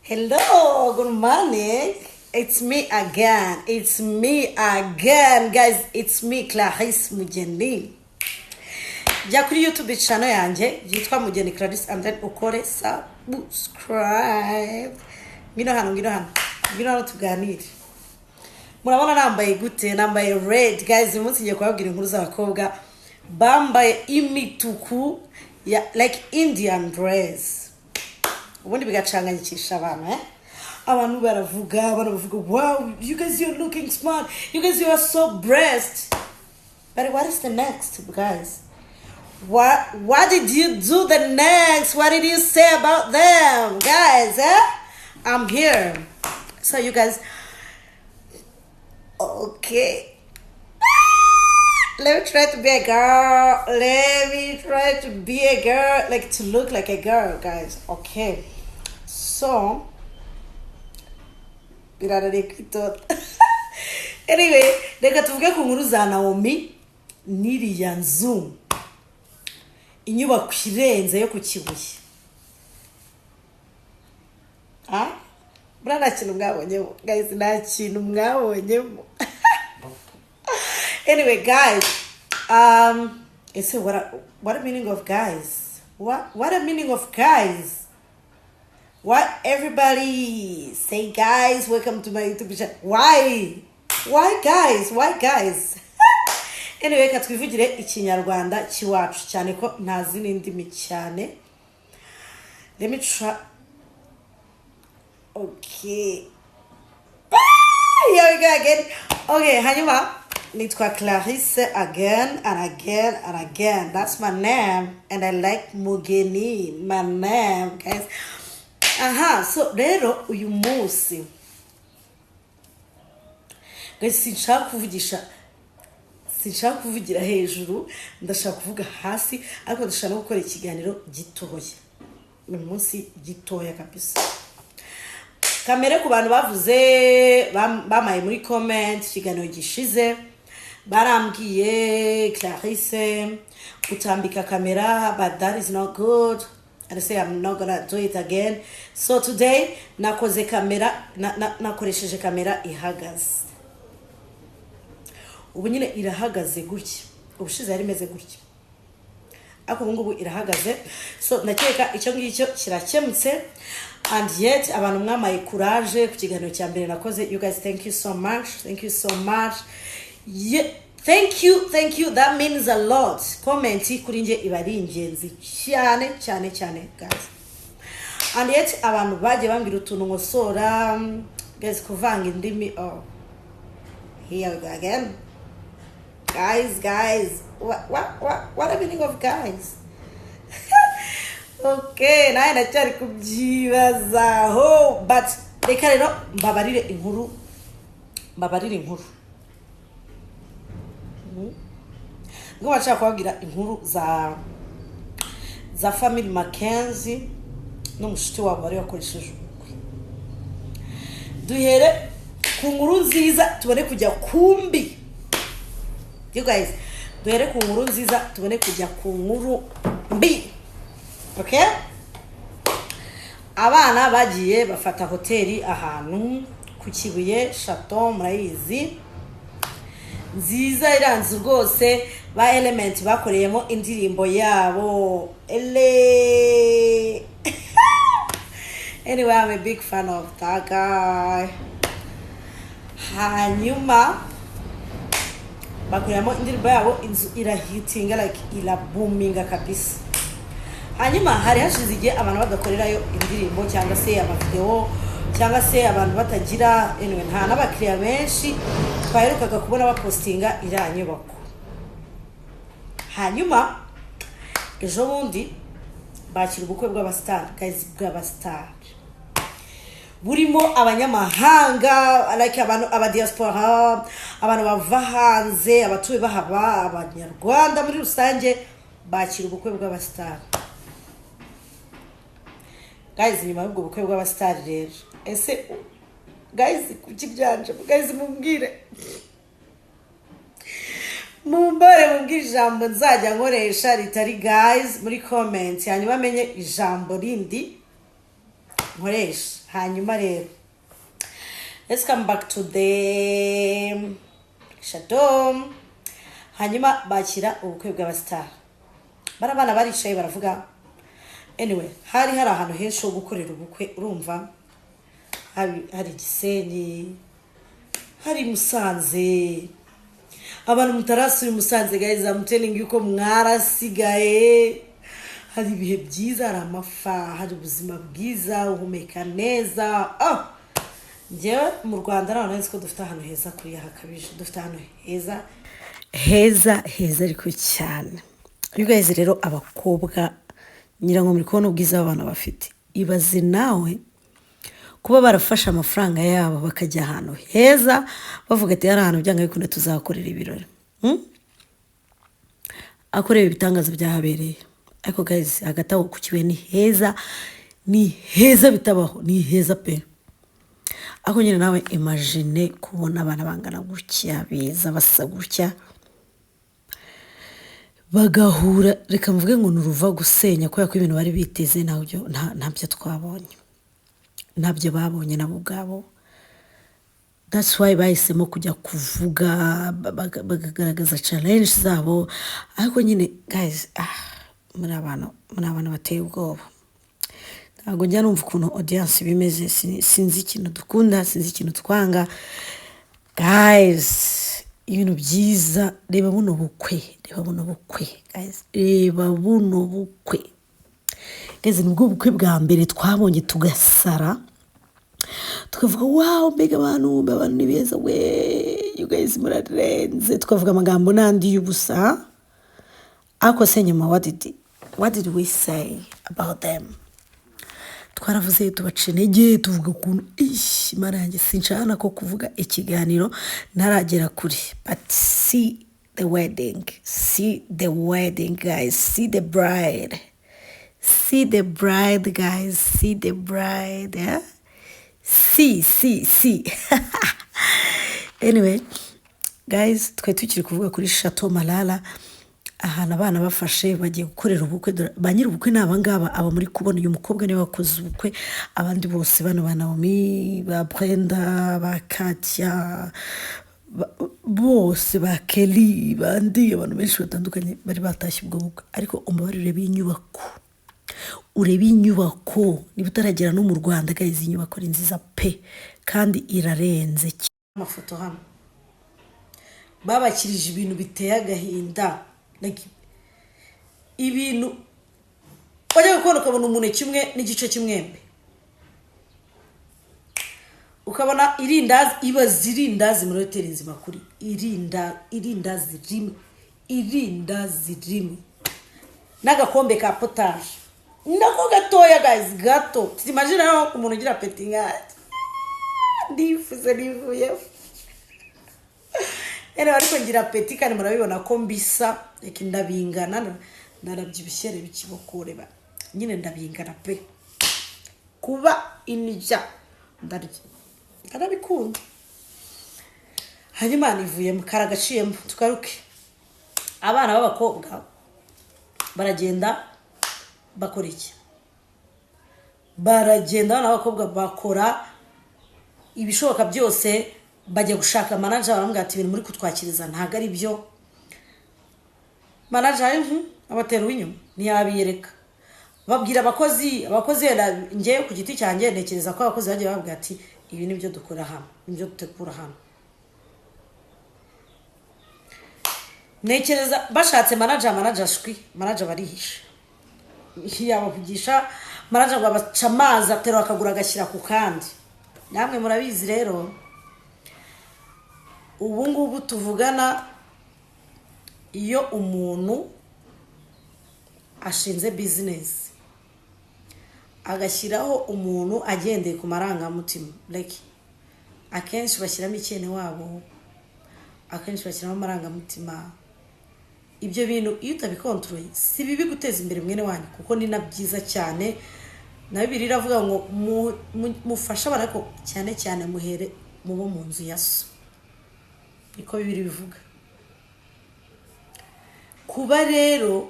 Hello, good morning. It's me again. It's me again, guys. It's me, Clarisse Mugeni. Jya kuri YouTube channel yanjye yitwa Mugeni Clarisse and then ukore subscribe. Ngwino hano, ngwino hano. Ngwino hano tuganire. Murabona nambaye gute? Nambaye red, guys. Uyu munsi ngiye kubabwira inkuru z'abakobwa bambaye imituku ya like Indian dress. Ubundi bigacanganyikisha abantu, eh? Abantu baravuga, abantu bavuga, "Wow, you guys, you're looking smart, you guys, you are so blessed." But what is the next, guys? What did you do the next? What did you say about them, guys, eh? I'm here. So you guys, okay, let me try to be a girl. Let me try to be a girl, like to look like a girl, guys. Okay, so birarare kwitota. Anyway, reka tuvuge ku nkuru za Naomi n'iriya nzu, inyubako irenze yo ku Kibuye. Ah, buriya nta kintu mwabonyemo, guys, nta kintu mwabonyemo. Anyway, guys, ese what a meaning of guys? What a meaning of guys? What everybody say, "Guys, welcome to my YouTube channel"? Why, guys? Why, guys? Anyway, reka twivugire Ikinyarwanda cy'iwacu, cyane ko ntazi n'indimi cyane. Let me try. Okay, here we go again. Okay, hanyuma nitwa Clarisse again and again and again. That's my name, and I like Mugeni, my name, guys. Aha, so rero uyu munsi, guys, sinshaka kuvugisha, sinshaka kuvugira hejuru, ndashaka kuvuga hasi, ariko ndashaka no gukora ikiganiro gitoya uyu munsi, gitoya kabisa. Kamere ku bantu bavuze, bamaye muri comment ikiganiro gishize, barambwiye, "Clarisse, utambika kamera," but that is not good, and I say I'm not gonna do it again. So today nakoze kamera nakoresheje kamera ihagaze. Ubu nyine irahagaze gutya. Ubushize yari imeze gutya, ariko ubu ngubu irahagaze. So ndakeka icyo ngicyo kirakemutse. And yet abantu mwamaye courage ku kiganiro cya mbere nakoze, you guys, thank you so much, thank you so much. Yeah, thank you, thank you, that means a lot. Comment kuri njye iba ari ingenzi cyane cyane cyane, guys. And yet abantu bagiye bambwira utuntu nkosora, guys, kuvanga indimi. Oh, here we go again. Guys, guys, what a meaning of guys? Okay, nawe ndacyari kubyibazaho, but reka rero mbabarire inkuru, mbabarire inkuru. Ngo bashaka kubabwira inkuru za family Mackenzie n'umushuti wabo wari wakoresheje ubukwe. Duhere ku nkuru nziza, tubone kujya ku mbi. You guys, duhere ku nkuru nziza, tubone kujya ku nkuru mbi. Okay, abana bagiye bafata hoteli ahantu ku Kibuye, Chateau murayizi, nziza iranze rwose. Ba Element bakoreyemo indirimbo yabo ele. Anyway, I'm a big fan of that guy. Hanyuma bakoreramo indirimbo yabo, inzu irahitinga, like irabuminga kabisa. Hanyuma hari hashize igihe abantu badakorerayo indirimbo cyangwa se amavidewo cyangwa se abantu batagira. Anyway, nta n'abakiriya benshi twaherukaga kubona bapostinga iriya nyubako. Hanyuma ejo bundi bakira ubukwe bw'abasitari, guys, bw'abasitari burimo abanyamahanga, like abantu abadiaspora, abantu bava hanze, abatuye bahaba, Abanyarwanda muri rusange. Bakira ubukwe bw'abasitari, guys. Nyuma y'ubwo bukwe bw'abasitari rero, ese guys, kuki byanje? Guys, mumbwire, mumbore, mumbwire ijambo nzajya nkoresha ritari guys muri comment, hanyuma amenye ijambo rindi. Nkoresha. Hanyuma rero, let's come back to the Chateau. Hanyuma bakira ubukwe bw'abasitari. Bari abana baricaye baravuga. Anyway, hari ahantu henshi ho gukorera ubukwe, urumva, hari Gisenyi, hari Musanze. Abantu mutarasuye Musanze, guys, I'm telling you ko mwarasigaye. Hari ibihe byiza, hari amafa, hari ubuzima bwiza, uhumeka neza. Ah, njyewe mu Rwanda ntabwo nzi ko dufite ahantu heza kuriya hakabije. Dufite ahantu heza heza heza ariko cyane. You guys rero, abakobwa, ngira ngo muri kubona ubwiza bw'abantu bafite. Ibaze nawe kuba barafashe amafaranga yabo bakajya ahantu heza, bavuga ati: "Hari ahantu byanga bikunda tuzakorera ibirori." Akorera ibitangaza byahabereye. Ariko guys, hagati aho ku Kibuye ni heza, ni heza bitabaho, ni heza pe. Ariko nyine nawe imagine kubona abana bangana gutya, beza, basa gutya, bagahura. Reka mvuge ngo ni uruva gusenya, kubera ko ibintu bari biteze ntabyo twabonye, ntabyo babonye nabo ubwabo. That's why bahisemo kujya kuvuga, bakagaragaza challenge zabo. Ariko nyine guys, ah, muri abantu bateye ubwoba. Ntabwo njya numva ukuntu audience iba imeze. Sinzi ikintu dukunda, sinzi ikintu twanga. Guys, ibintu byiza, reba buno bukwe, reba buno bukwe guys, reba buno bukwe guys. Nibwo bukwe bwa mbere twabonye tugasara, tukavuga: "Wow, mbega abantu, abantu ni beza we! You guys murarenze." Tukavuga amagambo n'andi y'ubusa. Ariko se nyuma, what did we say about them? Twaravuze, tubaca intege, tuvuga ukuntu ish. Imana yanjye, sinshaka ko kuvuga ikiganiro ntaragera kure. But see the wedding, see the wedding guys, see the bride, see the bride guys, see the bride, eh? See, see, see. Anyway guys, twari tukiri kuvuga kuri Chateau Malala, ahantu abana bafashe bagiye gukorera ubukwe. Ba nyiri ubukwe ni abangaba, aba muri kubona. Uyu mukobwa niwe wakoze ubukwe. Abandi bose bano, ba Naomi, ba Brenda, ba Katia, bose, ba Kelly, bandi abantu benshi batandukanye bari batashye ubwo bukwe. Ariko umbabarire, urebe inyubako, urebe inyubako. Niba utaragera no mu Rwanda guys, iyi nyubako ni nziza pe, kandi irarenze. Amafoto hano babakirije ibintu biteye agahinda, like ibintu wajya kubona ukabona umuneke umwe n'igice cy'umwembe, ukabona irindazi. Ibaze irindazi muri hoteli nzima kuri irindazi rimwe, irindazi rimwe n'agakombe ka potage nako gatoya guys, gato. Imagine naho umuntu ugira appétit nkanjye, ndifuze nivuyeho. Rero ariko ngira appétit kandi murabibona ko mbisa. Reka ndabingana, narabyibushye. Reba ikiboko, reba nyine, ndabingana pe. Kuba indya ndarya, ndarabikunda. Hanyuma nivuyemo karagaciyemo. Tugaruke, abana b'abakobwa baragenda bakora iki? Baragenda, abana b'abakobwa bakora ibishoboka byose, bajya gushaka manager, baramubwira ati: "Ibintu muri kutwakiriza ntabwo ari byo." Manager abatera uw'inyuma, ntiyabiyereka. Babwira abakozi, abakozi wenda, njyewe ku giti cyanjye ntekereza ko abakozi bagiye babwira ati: "Ibi ni byo dukora hano, nibyo dutegura hano." Ntekereza bashatse manager, manager shwi, manager barihisha, yabavugisha manager ngo abaca amazi, aterura akaguru agashyira ku kandi. Namwe murabizi rero, ubu ngubu tuvugana, iyo umuntu ashinze business agashyiraho umuntu agendeye ku marangamutima, like akenshi bashyiramo icyene wabo, akenshi bashyiramo amarangamutima. Ibyo bintu iyo utabikontororeye, si bibi guteza imbere mwene wanyu, kuko ni na byiza cyane. Na Bibiliya iravuga ngo mufashe abantu, ariko cyane cyane muhere mubo mu nzu ya so, niko Bibiliya bivuga. Kuba rero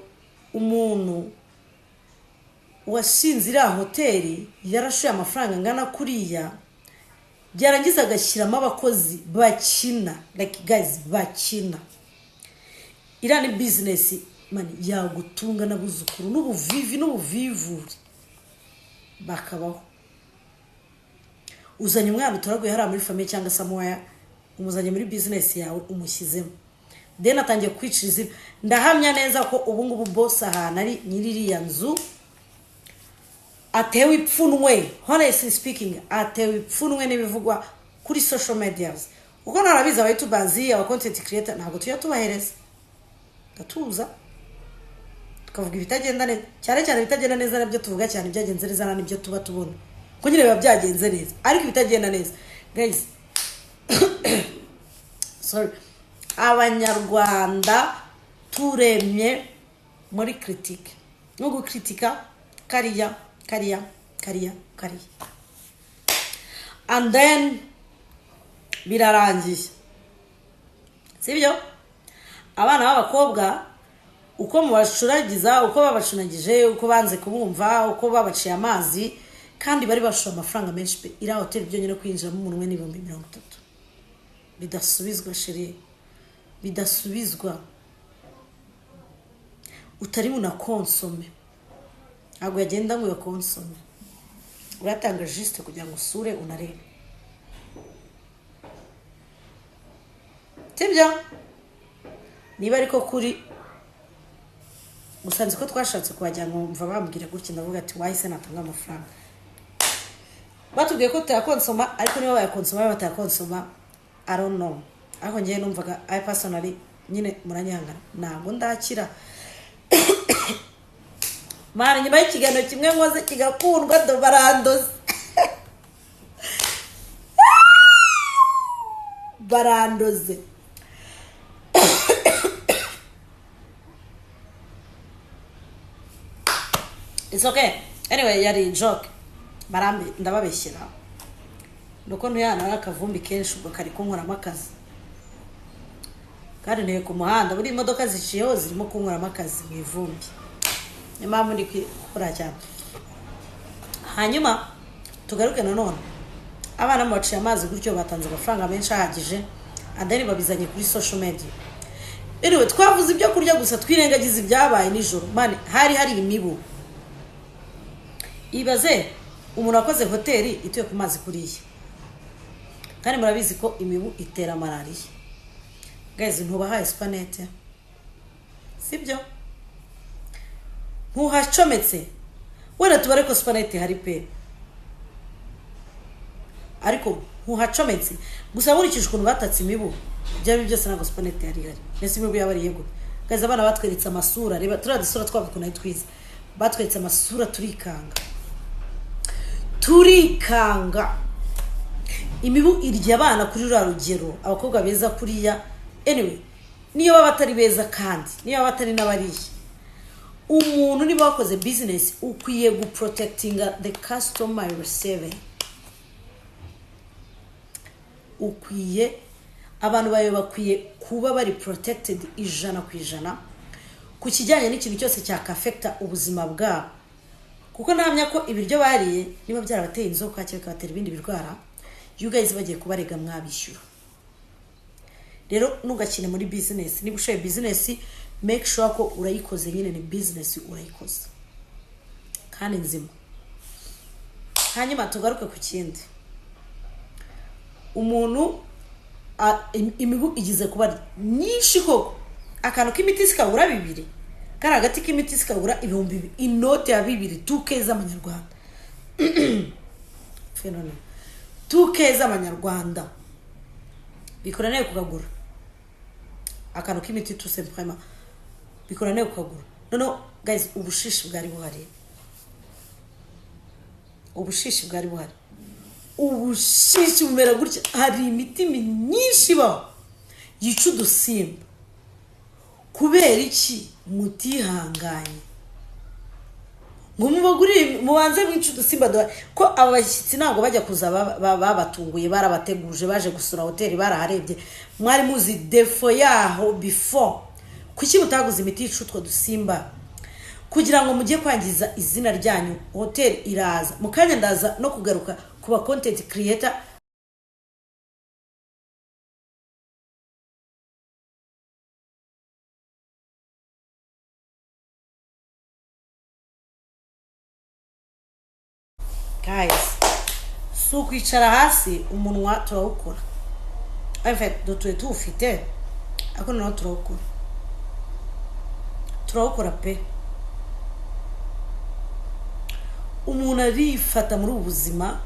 umuntu Uwashinze iriya hoteli yarashoye amafaranga angana kuriya, byarangiza agashyiramo abakozi bakina. Like guys, bakina. Iriya ni business, man, yagutunga n'abuzukuru n'ubuvivi n'ubuvivure bakabaho. Uzanye umwana utoraguye hariya muri famille cyangwa somewhere, umuzanye muri business yawe, umushyizemo, then atangiye kwicira izina. Ndahamya neza ko ubu ngubu boss, ahantu ari, nyiri iriya nzu, atewe ipfunwe. Honestly speaking, atewe ipfunwe n'ibivugwa kuri social medias, kuko ntarabizi, aba youtubers, aba content creator, ntabwo tujya tubahereza, ndatuza tukavuga ibitagenda neza, cyane cyane ibitagenda neza nabyo tuvuga cyane. Ibyagenze neza nibyo tuba tubona ko nyine biba byagenze neza, ariko ibitagenda neza, guys, sorry, Abanyarwanda turemye muri critique no gukritika kariya, kariya, kariya, kariya, and then birarangiye, sibyo? Abana b'abakobwa, uko mubacuragiza, uko babacunagije, uko banze kubumva, uko babaciye amazi, kandi bari bashoye amafaranga menshi pe. Iriya hoteli byonyine kwinjiramo umuntu umwe n'30,000 bidasubizwa, chérie, bidasubizwa, utari bunakonsome. Ntabwo yagenda ngo uyakonsome, uratanga juste kugira ngo usure unarebe, sibyo? Niba ariko kuri gusa, nzi ko twashatse kuhajya ngo mva bambwira gutya, ndavuga ati wahise natanga amafaranga. Batubwiye ko tutayakonsoma, ariko niba bayakonsoma, niba batayakonsoma, I don't know. Ariko ngewe numvaga, I personally nyine, muranyihangana, ntabwo ndakira, man. Nyuma y'ikiganiro kimwe nkoze kigakundwa, do barandoze, barandoze. It's okay anyway, yari joke. Barambi ndababeshyera nuko ntuyana ari akavumbi kenshi, ubwo kari kunkoramo akazi, kandi ntuye ku muhanda, buri imodoka ziciyeho zirimo kunkoramo akazi mu ivumbi, niyo mpamvu ndi gukora cyane. Hanyuma tugaruke nanone, abana baciye amazi gutyo, batanze amafaranga menshi ahagije, and then babizanye kuri social media. Anyway, twavuze ibyo kurya gusa, twirengagiza ibyabaye nijoro. Man, hari hari imibu. Ibaze umuntu wakoze hoteli ituye ku mazi kuriya, kandi murabizi ko imibu itera malariya. Guys, ntubahaye supanete, sibyo? Ntuhacometse, wenda tubare ko supanete hari pe, ariko ntuhacometse. Gusa nkurikije ukuntu batatse imibu, ibyo ari byo byose ntabwo supanete yari ihari. Mbese imibu yaba ariye gute? Guys, abana batweretse amasura. Reba turiya dusura twabo ukuntu ari twiza. Batweretse amasura, turikanga, turikanga. Imibu irya abana kuri ruriya rugero, abakobwa beza kuriya. Anyway, niyo baba batari beza, kandi niyo baba batari n'abariya, umuntu niba wakoze business ukwiye guprotectinga the customer you serving. Ukwiye, abantu bawe bakwiye kuba bari protected 100% ku kijyanye n'ikintu cyose cyakaffecta ubuzima bwabo, kuko ntahamya ko ibiryo bariye niba byarabateye inzoka cyangwa bikabatera ibindi birwara, you guys bagiye kubarega, mwabishyura. Rero ntugakine muri business. Niba ushoye business, make sure ko urayikoze nyine, ni business urayikoze kandi nzima. Hanyuma tugaruke ku kindi. Umuntu imibu igize kuba myinshi koko, akantu k'imiti sikabura 2, kari agati k'imiti sikabura 2000, inote ya 2, 2K z'amanyarwanda. Phénomène. 2K z'amanyarwanda bikora nawe kukagura akantu k'imiti, tout simplement bikora nawe kukagura. Noneho guys, ubushishi bwari buhari, ubushishi bwari buhari, ubushishi bumera gutya. Hari imiti myinshi ibaho yica udusimba. Kubera iki mutihanganye ngo mubagurire, mubanze mwice udusimba duhari? Ko aba bashyitsi ntabwo bajya kuza babatunguye, barabateguje, baje gusura hoteli, baraharebye, mwari muzi défaut yaho before. Kuki mutaguze imiti yica utwo dusimba? Kugira ngo mujye kwangiza izina ryanyu. Hoteli iraza mu kanya, ndaza no kugaruka ku ba content creator. Guys, si ukwicara hasi, umunwa turawukora. En fait, dutuye tuwufite, ariko noneho turawukora, turawukora pe. Umuntu arifata muri ubu buzima,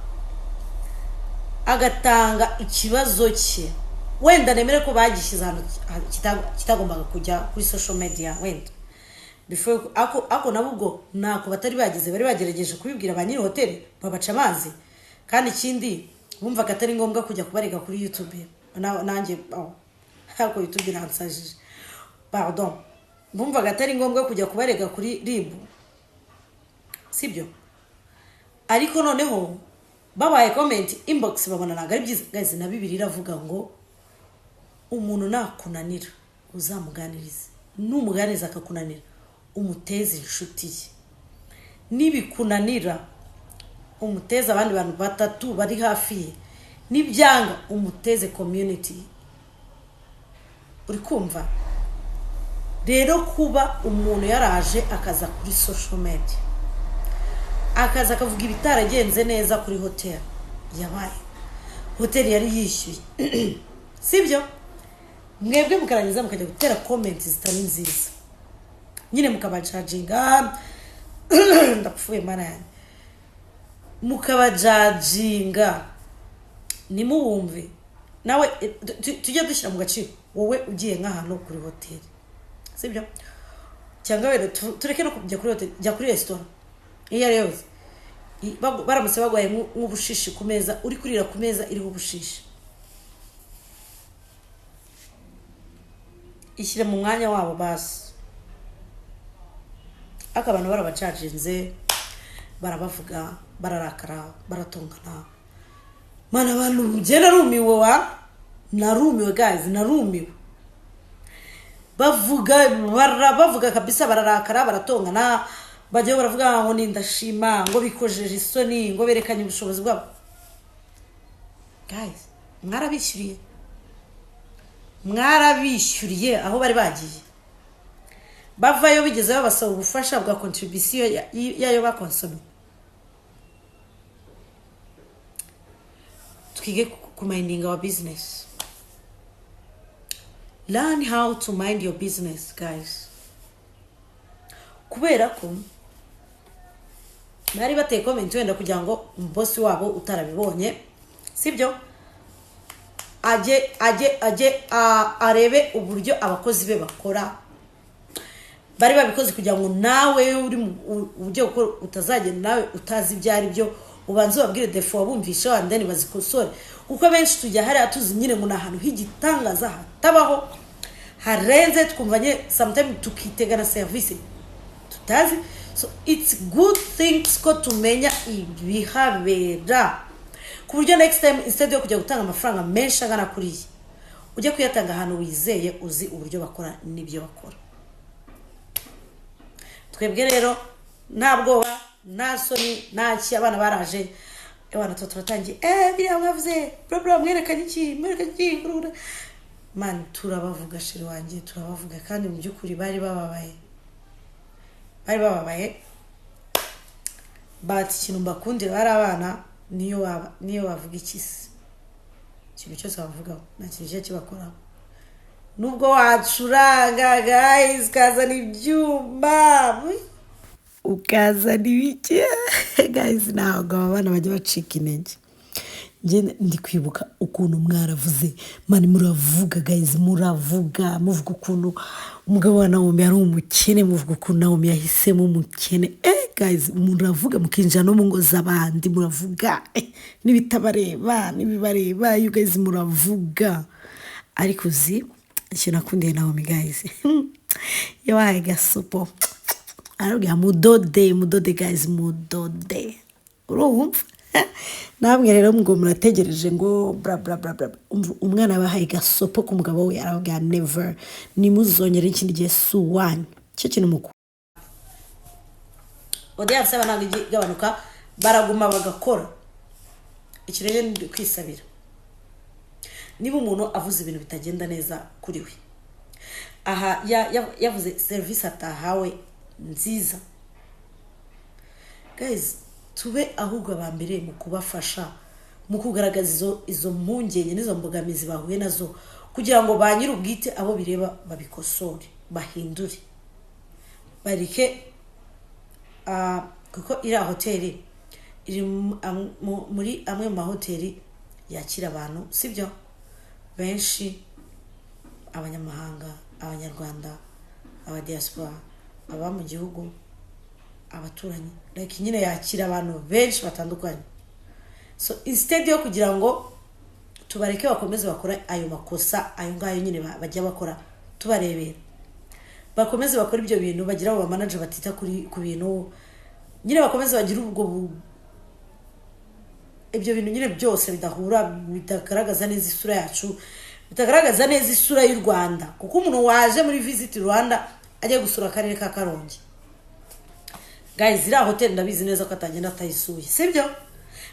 agatanga ikibazo cye. Wenda nemere ko bagishyize ahantu kitagombaga kujya, kuri social media wenda before, ako nabo ubwo ntako batari bagize, bari bagerageje kubibwira ba nyiri hoteli, babaca amazi. Kandi ikindi, bumvaga atari ngombwa kujya kubarega kuri YouTube. Nanjye, oh, ariko YouTube iransajije, pardon. Bumvaga atari ngombwa kujya kubarega kuri RIB, sibyo? Ariko noneho babaye comment inbox, babona ntabwo ari byiza. Guys, na Bibiliya iravuga ngo umuntu nakunanira uzamuganirize, numuganiriza akakunanira umuteze inshuti ye, nibikunanira umuteze abandi bantu batatu bari hafi ye, nibyanga umuteze community. Uri kumva rero, kuba umuntu yaraje akaza kuri social media, akaza akavuga ibitaragenze neza kuri hoteli yabaye, hoteli yari yishyuye, sibyo? Mwebwe mukarangiza mukajya gutera comment zitari nziza nyine, mukabajudginga. Ndapfuye, mana yanjye. Mukabajudginga, ntimubumve. Nawe tujye dushyira mu gaciro. Wowe ugiye nk'ahantu kuri hoteli, sibyo? Cyangwa wenda tureke no kujya kuri hoteli, jya kuri resitora iyo ari yo yose. Baramutse baguhaye nk'ubushishi ku meza, uri kurira ku meza iriho ubushishi, ishyire mu mwanya wabo basi. Ariko abantu barabajudginze, barabavuga, bararakara, baratongana. Mana, abantu, njye narumiwe wa, narumiwe guys, narumiwe. Bavuga, bavuga kabisa, bararakara, baratongana, bajya baravuga ngo ni ndashima, ngo bikojeje isoni, ngo berekanye ubushobozi bwabo. Guys, mwarabishyuriye, mwarabishyuriye. Aho bari bagiye bavayo, bigeze babasaba ubufasha bwa contribution yayo bakonsomye? Twige kumindinga our business. Learn how to mind your business, guys. Kubera ko bari bateye comment wenda kugira ngo umubosi wabo utarabibonye, sibyo, ajye arebe uburyo abakozi be bakora. Bari babikoze kugira ngo nawe uri mu ugiye gukora utazagenda nawe utazi ibyo ari byo, ubanze ubabwire défauts wabumvishe, and then bazikosore. Kuko benshi tujya hariya tuzi nyine ngo ni ahantu h'igitangaza hatabaho, harenze, twumva nyine sometimes tukitega na serivisi tutazi. So it's good things ko tumenya ibihabera, ku buryo next time, instead yo kujya gutanga amafaranga menshi angana kuriya, ujya kuyatanga ahantu wizeye, uzi uburyo bakora n'ibyo bakora. Twebwe rero nta bwoba, nta soni, nta ki. Abana baraje, abana tuba turatangiye, biriya mwavuze, bro bro, mwerekanye iki, mwerekanye iki? Bro, bro. Man, turabavuga, chéri wanjye, turabavuga. Kandi mu by'ukuri bari bababaye, bari bababaye. But ikintu mbakundira, bari abana, niyo waba, niyo bavuga iki se, ikintu cyose bavugaho nta kintu kijya kibakoraho. Nubwo wacuranga guys, ukazana ibyuma, ukazana ibiki, guys, ntabwo aba bana bajya bacika intege. Njye ndi kwibuka ukuntu mwaravuze, man, muravuga guys, muravuga, muvuga ukuntu umugabo wa Nawomi ari umukene, muvuga ukuntu Nawomi yahisemo umukene. Guys, muravuga, mukinjira no mu ngo z'abandi, muravuga n'ibitabareba n'ibibareba. You guys, muravuga. Ariko uzi ikintu nakundiye Nawomi, guys? Yabahaye gasopo, arabwira mudode, mudode guys, mudode. Urumva namwe rero ngo murategereje ngo bla bla bla bla. Umva, umwana yabahaye gasopo ku mugabo we, arababwira never, nimuzongere ikindi gihe, si uwanyu. Icyo kintu mukuru. Audience yabo ntabwo ijya igabanuka, baraguma bagakora. Iki rero ni kwisabira, niba umuntu avuze ibintu bitagenda neza kuri we, aha yavuze serivisi atahawe nziza, guys, tube ahubwo aba mbere mu kubafasha, mu kugaragaza izo mpungenge n'izo mbogamizi bahuye nazo, kugira ngo ba nyir'ubwite, abo bireba, babikosore, bahindure, bareke kuko iriya hoteli iri muri amwe mu mahoteli yakira abantu, sibyo, benshi, abanyamahanga, abanyarwanda, abadiaspora, aba mu gihugu, abaturanyi, like nyine yakira abantu benshi batandukanye. So instead yo kugira ngo tubareke bakomeze bakora ayo makosa, ayo ngayo nyine bajya bakora tubarebera, bakomeze bakora ibyo bintu, bagira abo bamanager batita kuri ku bintu nyine, bakomeze bagire ubwo ibyo bintu nyine byose bidahura, bitagaragaza neza isura yacu, bitagaragaza neza isura y'u Rwanda. Kuko umuntu waje muri Visit Rwanda agiye gusura akarere ka Karongi, guys, iriya hoteli ndabizi neza ko atagenda atayisuye, sibyo?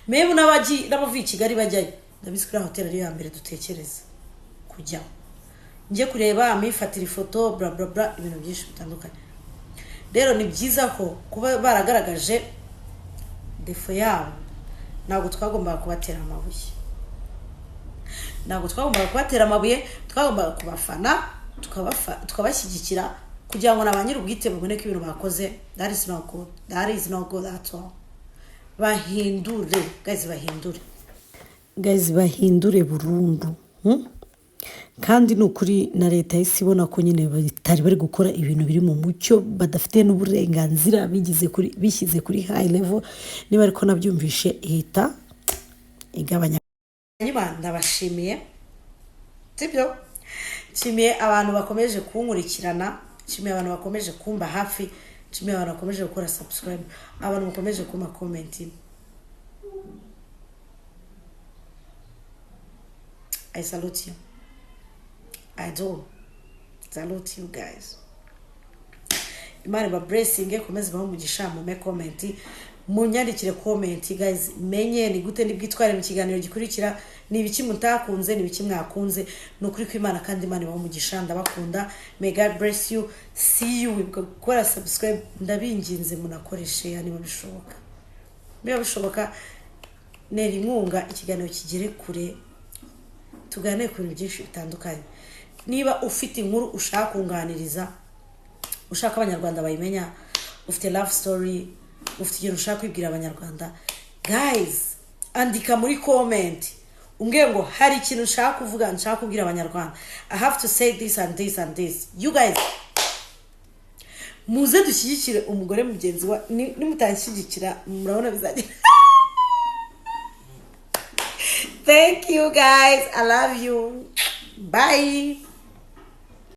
Mebu n'abavuye i Kigali bajyayo, ndabizi ko iriya hoteli ariyo ya mbere dutekereza kujyaho, njye kureba, amifatira ifoto, bla bla bla, ibintu byinshi bitandukanye. Rero ni byiza ko kuba baragaragaje défaut yabo, ntabwo twagombaga kubatera amabuye, ntabwo twagombaga kubatera amabuye, twagombaga kubafana, tukabashyigikira kugira ngo na ba nyir'ubwite babone ko ibintu bakoze, that is not good, that is not good at all. Bahindure, guys, bahindure, guys, bahindure burundu, Kandi ni ukuri na leta yahise ibona ko nyine batari bari gukora ibintu biri mu mucyo, badafite n'uburenganzira, bigize kuri, bishyize kuri high level niba ariko nabyumvishe, ihita igabanya. Hanyuma ndabashimiye, sibyo? Nshimiye abantu bakomeje kunkurikirana, nshimiye abantu bakomeje kumba hafi, nshimiye abantu bakomeje gukora subscribe, abantu bakomeje kumpa comment. I salute you. I do salute you guys. Imana iba blessing, ikomeze ibahe umugisha. Mume comment, munyandikire comment, guys, menye ni gute nibwitware mu kiganiro gikurikira, ni ibiki mutakunze, ni ibiki mwakunze. Ni ukuri kw'Imana, kandi Imana ibahe umugisha. Ndabakunda. May God bless you. See you. Wibuka gukora subscribe, ndabinginze. Munakoreshe niba bishoboka, niba bishoboka nera inkunga ikiganiro kigere kure, tuganire ku bintu byinshi bitandukanye. Niba ufite inkuru ushaka kunganiriza, ushaka abanyarwanda bayimenya, ufite love story, ufite ikintu ushaka kwibwira abanyarwanda, guys, andika muri comment umbwire ngo hari ikintu nshaka kuvuga, nshaka kubwira abanyarwanda, I have to say this and this and this. You guys, muze dushyigikire umugore mugenzi wa nimutanshyigikira murabona bizagenda. Thank you guys, I love you, bye.